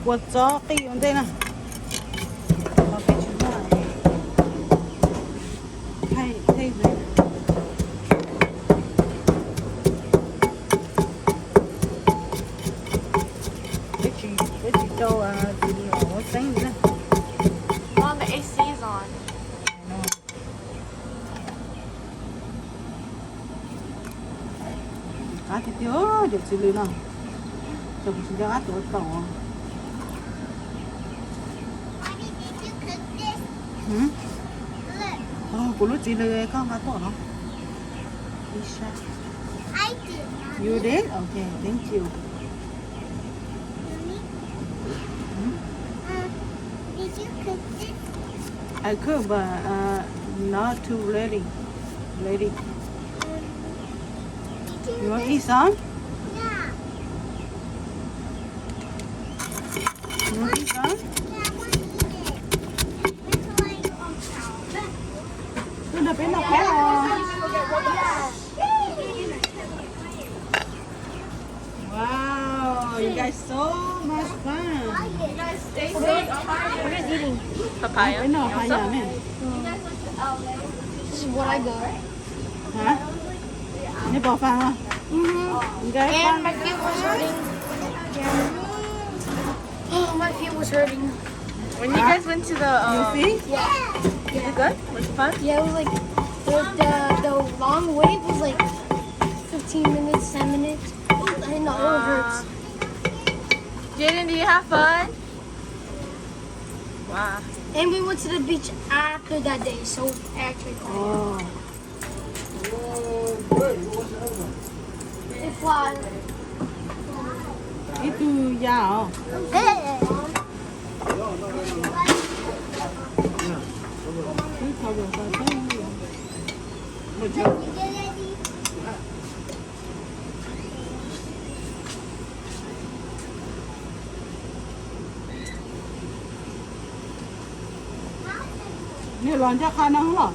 Ua txob qij ua ntej na. Thaij, thaij, peb tsis, peb tsis rau txiv lws ua txeeb li na. Mom, the A C is on. Qab tiag tiag, cov txiv lws no, cov kuv tsis nco qab tuav tau. Kuv lub txiv lws koj nqa tuaj no. You did? Okay, thank you. I cook, but uh, not too ready. Ready. You want eat some? You want eat some? Tôi là bé Ngọc Bé à? Wow, you guys so much fun. What is eating? Papaya. Bé Ngọc Bé à nè. This is what I got. Hả? Neb pom fas os? And my feet was hurting. Oh, my feet was hurting. When you guys went to the, um, you see? Yeah. Is it good? Was it fun? Yeah, it was like, the, the, the long wait was like fifteen minutes, ten minutes. I know, it hurts. Jaden, do you have fun? Wow. And we went to the beach after that day, so actually. Oh. Ib tug ya os. Nws los ncaj qha no los.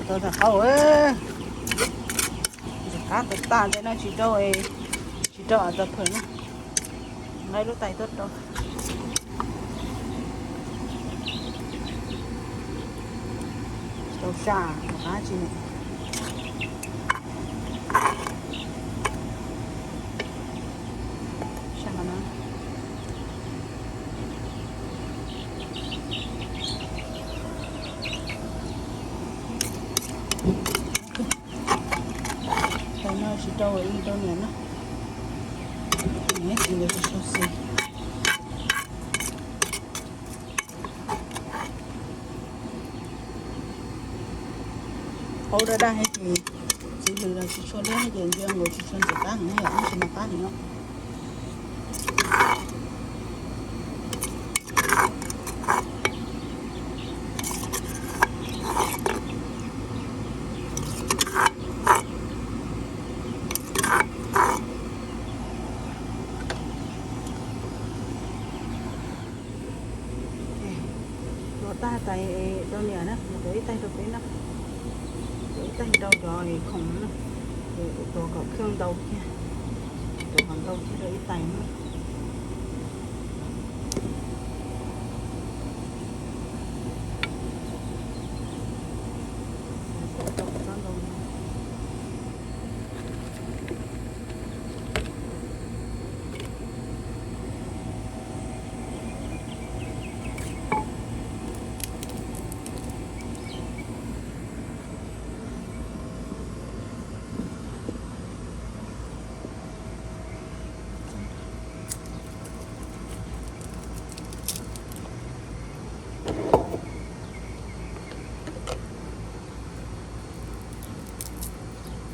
Tau tham qau, qab tas tas ntawm no tsis rau, tsis rau tau phawm na. Nqa lub tais tuaj rau. Tau sa, qab tsis. Tsis rau li rau niam na. Niam tsis ntawd tsis tshua xis. Qaub daj daj thiab ces txiv lws los tsis tshua liab thiab ces ntsia nkaus tsis tshua ntxim qab heev, yam ub tsis mas qab heev no. Los tag tais rau niam na, los tuav ib tais rau peb na. Tuav ib tais rau cov khoom na, tuav kom khwj ntau kiag, tuav kom ntau kiag rau ib tais na.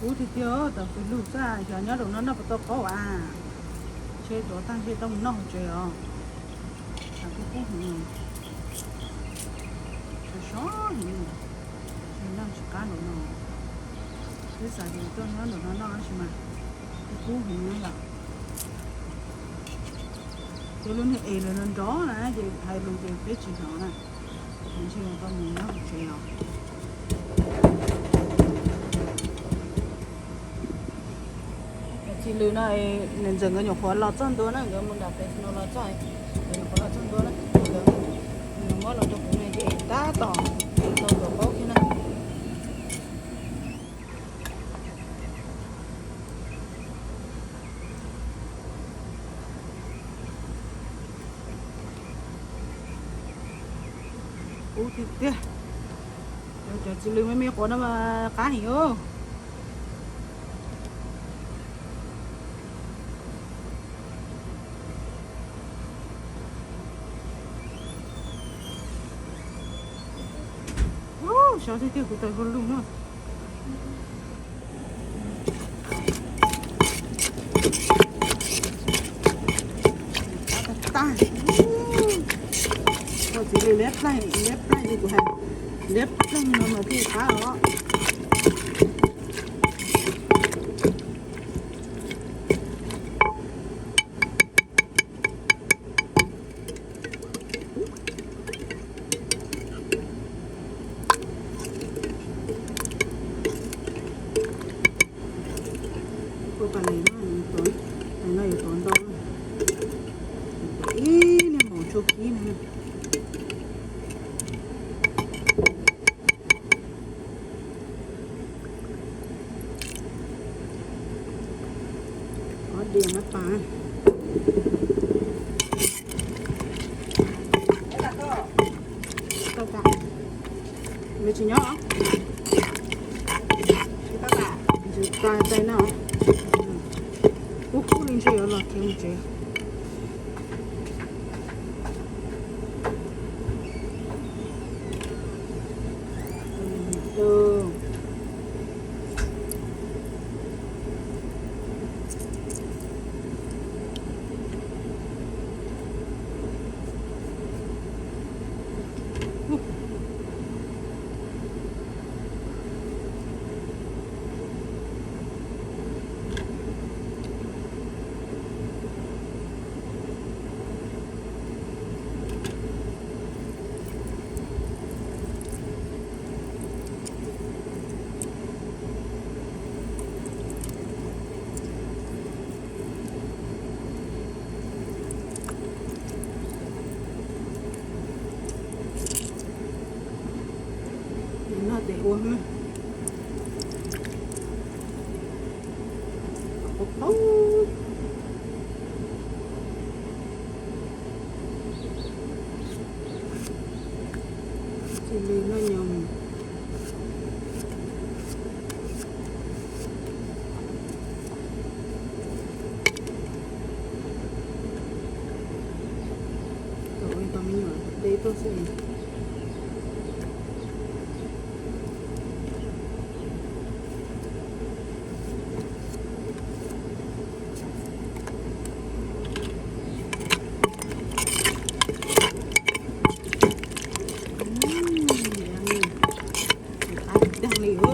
Kub tiag tiag tam fwj lug xwb, xyov nyob rau no noj puas tau qaub as. Ntshe tuav tag ntshe tau mus noj hauv tsev os. Kub kub heev, sov sov heev, noj tsis qab npaum no. Twb xav tias tuaj nyob ntawm no noj tab sis mas kub kub heev yom. Cov lub niag es lawv nrov nrov na ces hais lus ces peb tsis hnov na. Ntshe tau mus nyob hauv tsev os. Txiv lws no niam ntxawm nkawd nyuam qhuav los txog ntua na, nkawd mus nram Fresno los txog, nkawd nyuam qhuav los txog ntua na, nkawd muab los rau kuv no ces tab tom tau tuav qaub thiab na. Kub tiag tiag. Cov txiv lws me me quav no mas qab heev os. Ub, sov tiag tiag kuv tawm hlo lug no. Tag tag. Ua txiv lws liab plag, liab plag li kuv hais, liab plag no mas thiaj qab os. Ua pas les no, no yuav tuav ntau, tuav ib niag maum tsua kib no. Ob diav mab pas. Nws tsis nyob. Nws tsis tais tais no. Kub kub li ntshe yuav los khiav mus tsev. Noj tes ua na. Qaub qaub. Txiv lws noj nyoos. Tuaj xwb. Ub, yummy. Qab dag li ub.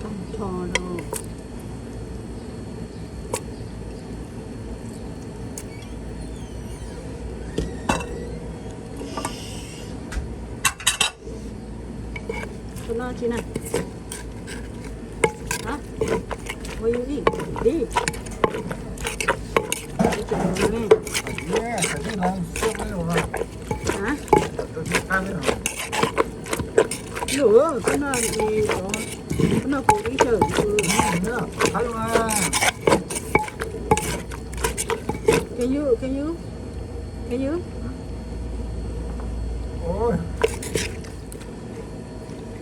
Tag nrho rau. Tus no tsis na. Hả? What you eat? This? Hả? Ủa, cái no thì có, cái no cũng đi chợ. Can you, can you, can you? Ôi.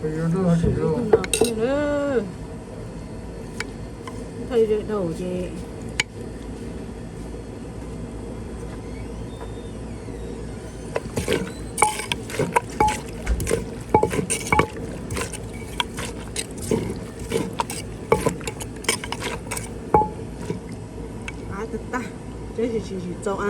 Ui, ui, ui, ui. Thay đổi đầu chứ. Qab tag tag, tsis tsis tsis txaus a.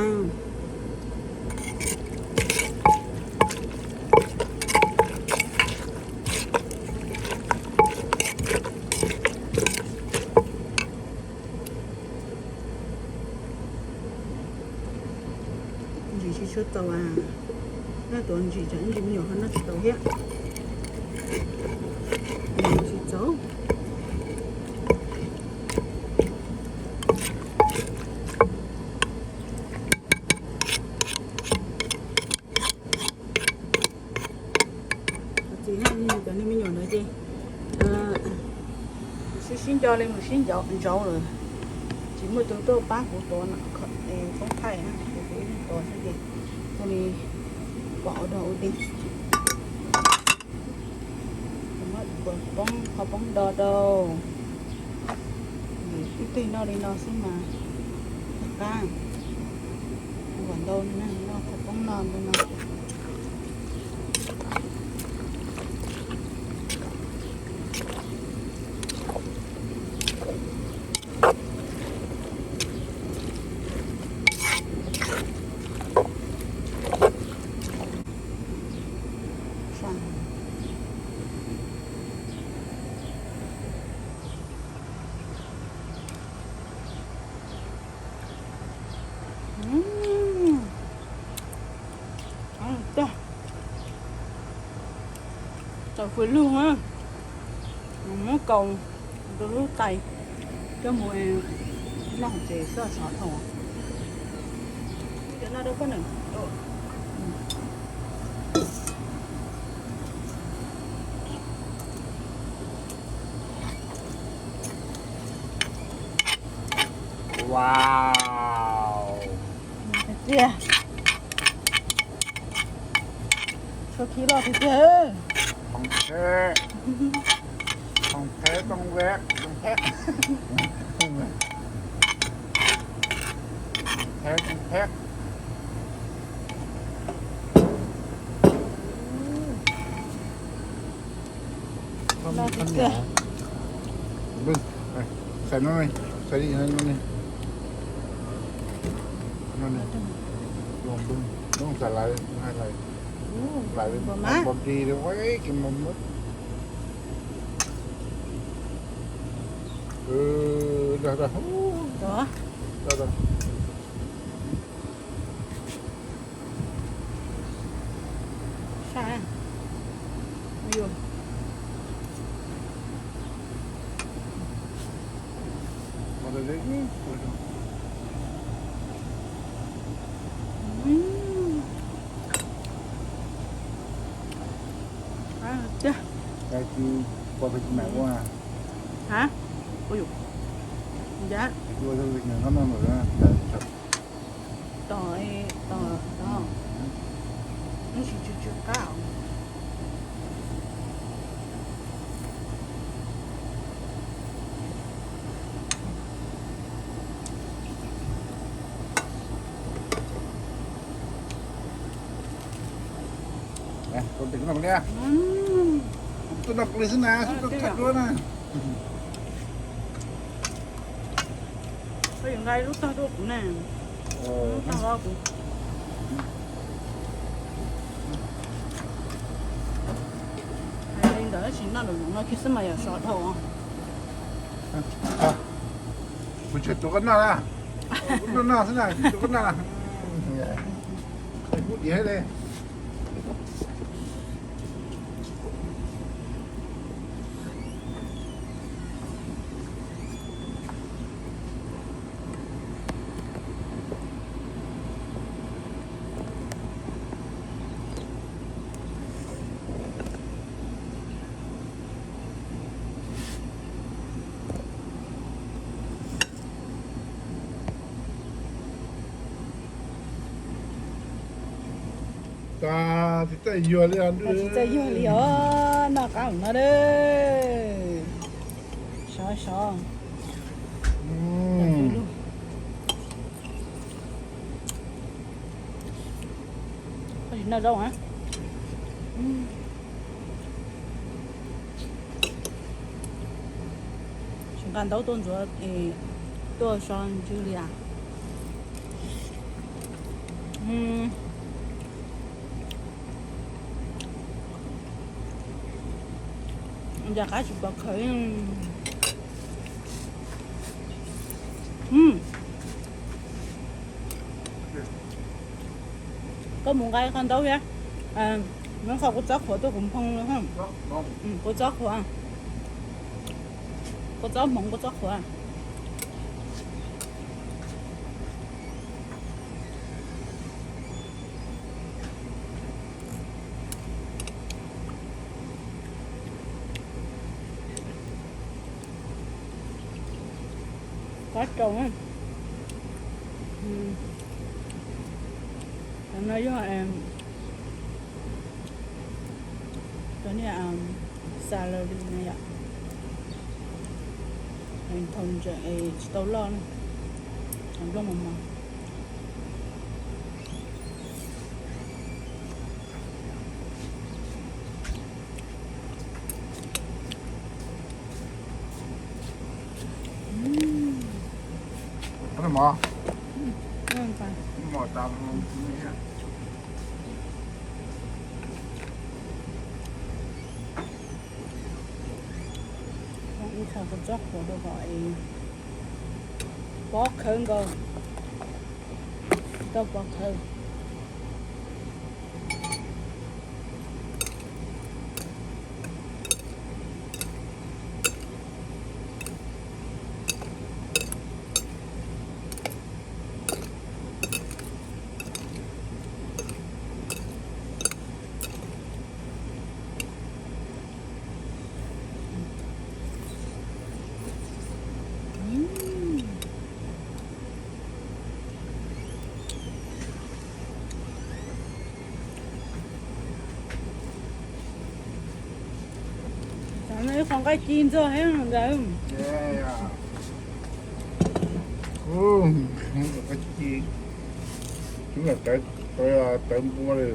Ntsis tsis tshua txaus a. Noj tuav ntsis tsam ntsis me nyuam ho noj tsis tau thiab. Ntsis tsis txaus. Txiv, cov niag me nyuam ntawd ces sib sib nco li mus sib nco ntsaud lawm. Tsis muaj tus tuaj pab kuv tuav poob thaij na, ces kuv ib leeg tuav xwb ces ua li pom ua dog ua dig. Poob, qhov poob do rau. Ib teg noj li no xwb mas qab, ua ntau li na, noj qhov poob no ntau no. Txaus fws lug na. Muab kaus rau lub tais coj mus noj hauv tsev xwb sov dhau. Cov no rau koj na. Wow. Tiag tiag. Tshua khib loj tiag tiag. Phòng thế. Phòng thế trong vẹt, trong thép. Thế trong thép. Loj tiag tiag. Xaws no, xaws li no ne. No ne. Los xaws lawv, hai lawv. Lawv npog di li, ua ib kis mos mos. Dag dag. Dag dag. Qab. Ua yuav. Qab tiag. Ha? Ua yuav. Yam. Tos, tos, tos. Ib sim tsw tsw qab. Tuaj noj kuv li xwb na, xwb tuaj tham dua na. Koj yuav nqa lub tog tuaj kuv na. Lub tog kuv. Hais li ntawd tsis noj lawm no kiag xwb mas yam sov dhau. Kuv tseem tuav koj noj na. Kuv noj noj xwb na, kuv tuav koj noj na. Kuv diam li. Tsis txawj yuag li os, tsis txawj yuag li os, noj qab no a. Sov sov. Koj tsis noj zaub a? Tsis nqa ntaub tuaj ntxuav es tuaj so ntsw li as. Ncaj qab tsis pom khaws. Koj mus nqa qhov ntaub thiab. Nyob qhov kua txob qhuav tuaj kuv nphoo no. Kua txob qhuav. Kua txob hmoov kua txob qhuav. Qab rau. Cov no yog cov niag celery na yom. Thaum ntseem es tsis tau loj na, nplooj mos mos. Ib txha kua txob qhuav rau kom es pob khawb nkaus. Tsis tau pob khawb. Ib qho nqaij ci ntxog thiab ntawd. Nqaij ci, tawv npua li.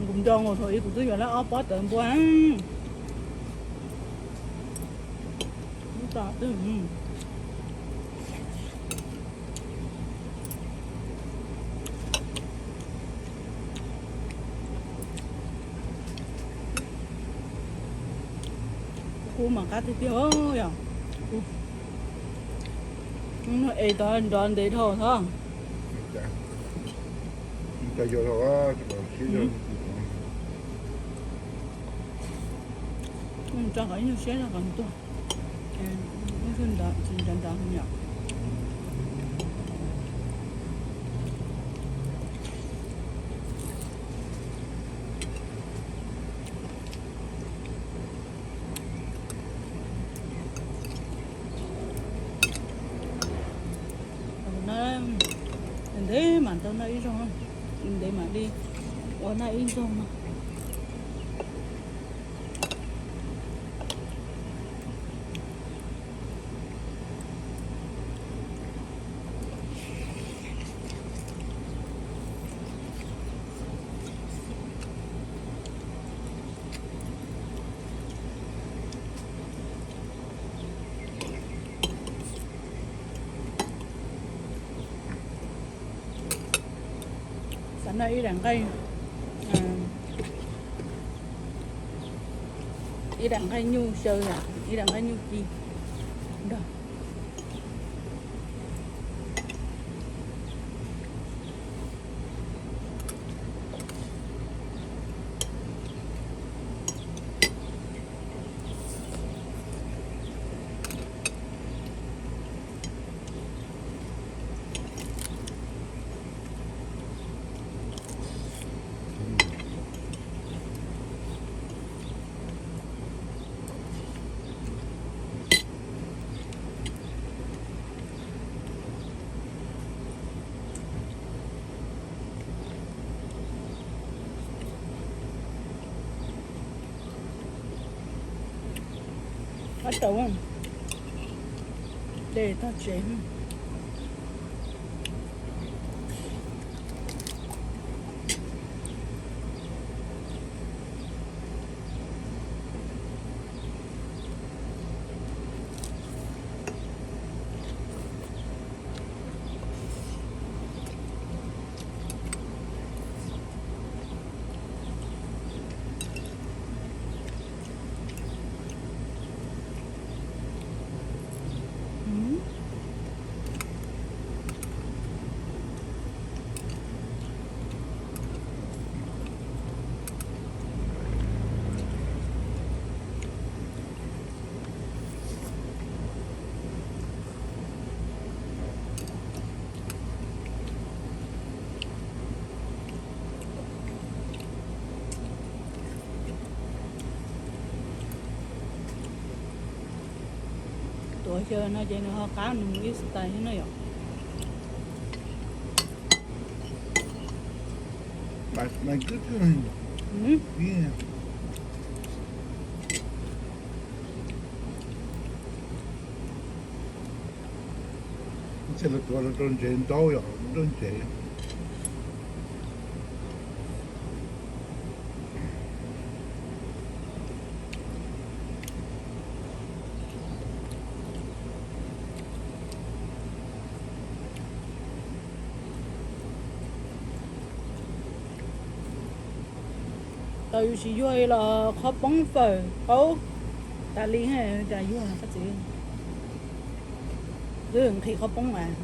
Kuv nco nkaus thaum ub kuv twb yuav lawm ob pob tawv npua. Lub tom twb kub mas qab tiag tiag yom. Es tod nrov ntev dhau thiab. Tso qhov ib nyuag siab rau qhov tuag. Ib nyuag siab nrov nrov yom. No ntev mas tau noj ib zaug, ntev mam li ua noj ib zaug no. Xav noj ib daim nqaij, ib daim nqaij nyuj xyaw, ib daim nqaij nyuj ci nrog. Qab tau, de tog tsev. Tuav xyaw no ces nws ho qab nws mus ib style thiab na yom. Ces lawv tuav lawv rau ntsev ntaub yom, ntaub ntsev. Tau yus tsis yuag los qhov poob fawm qaub tas li, cas yuag qab txiv. Twb nqhis qhov poob as.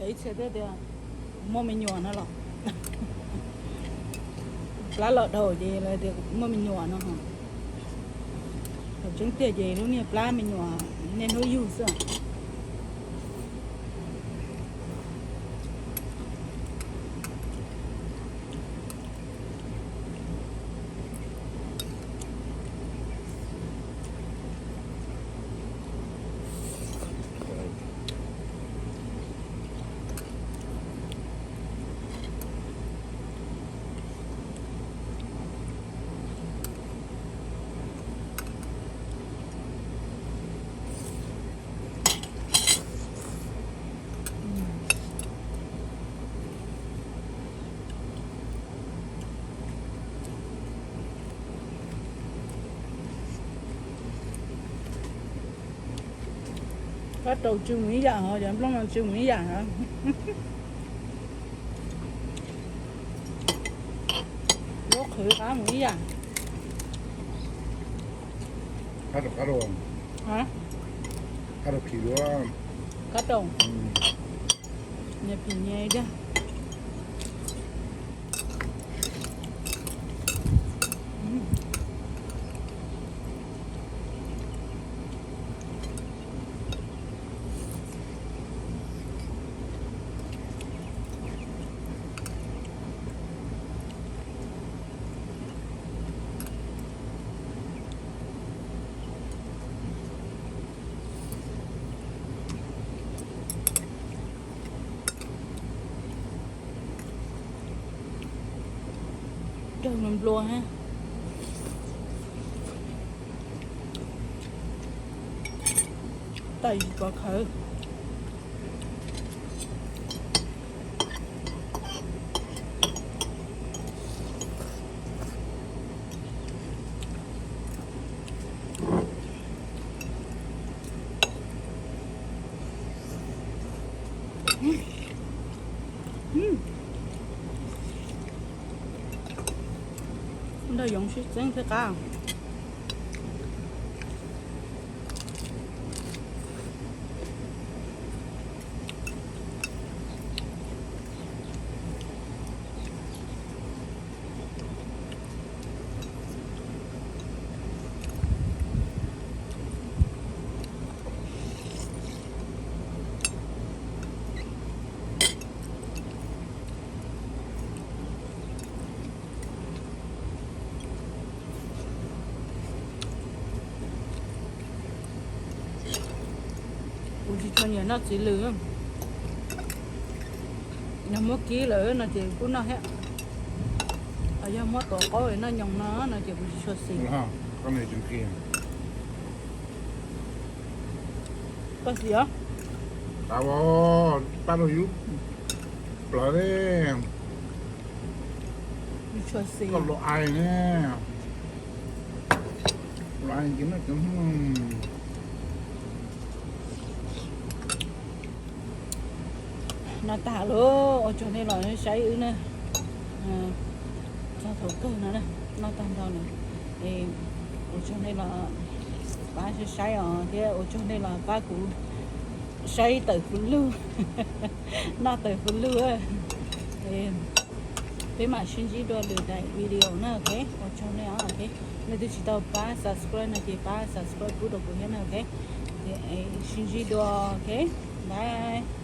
Ib txhia twb tias muaj me nyuam no los, plab los dhau ces lawv tias muaj me nyuam no. Thaum tseeb tiag ces lub niag plab me nyuam niaj hnub yug xwb. Kab raus tsw mus ib yam, ho cov nplooj no tsw mus ib yam. Lub qhwv qab mus ib yam. Kab raus, kab raus, kab raus phim luaj. Kab raus. Nyias phim nyias tiag. Raug nplua ha. Tawm pov khawv. Nrog yoov sib txeeb thiab qab. Kuv tsis tshua nyiam noj txiv lws. Yog muab kib lawm no ces kuj noj thiab. Yog muab tuav qaub noj nyoos no no ces kuv tsis tshua xis. Koj xis os? Pab los yub plawv li. Tsis tshua xis. Koj los ais ne. Los ais ces noj cov no tag lawm, ua tsaug nej los saib wb na. Txog thaum kawg no na, noj tag nrho lawm. Ua tsaug nej los pab saib os, thiab ua tsaug nej los pab kuv saib tawm fwm lug, noj tawm fwm lug. Peb mam sib ntsib dua lwm daim video na, ok. Ua tsaug nej os, ok. Nej twb tsis tau pab subscribe no ces pab subscribe pub rau kuv thiab na, ok. Sib ntsib dua, ok. Bye.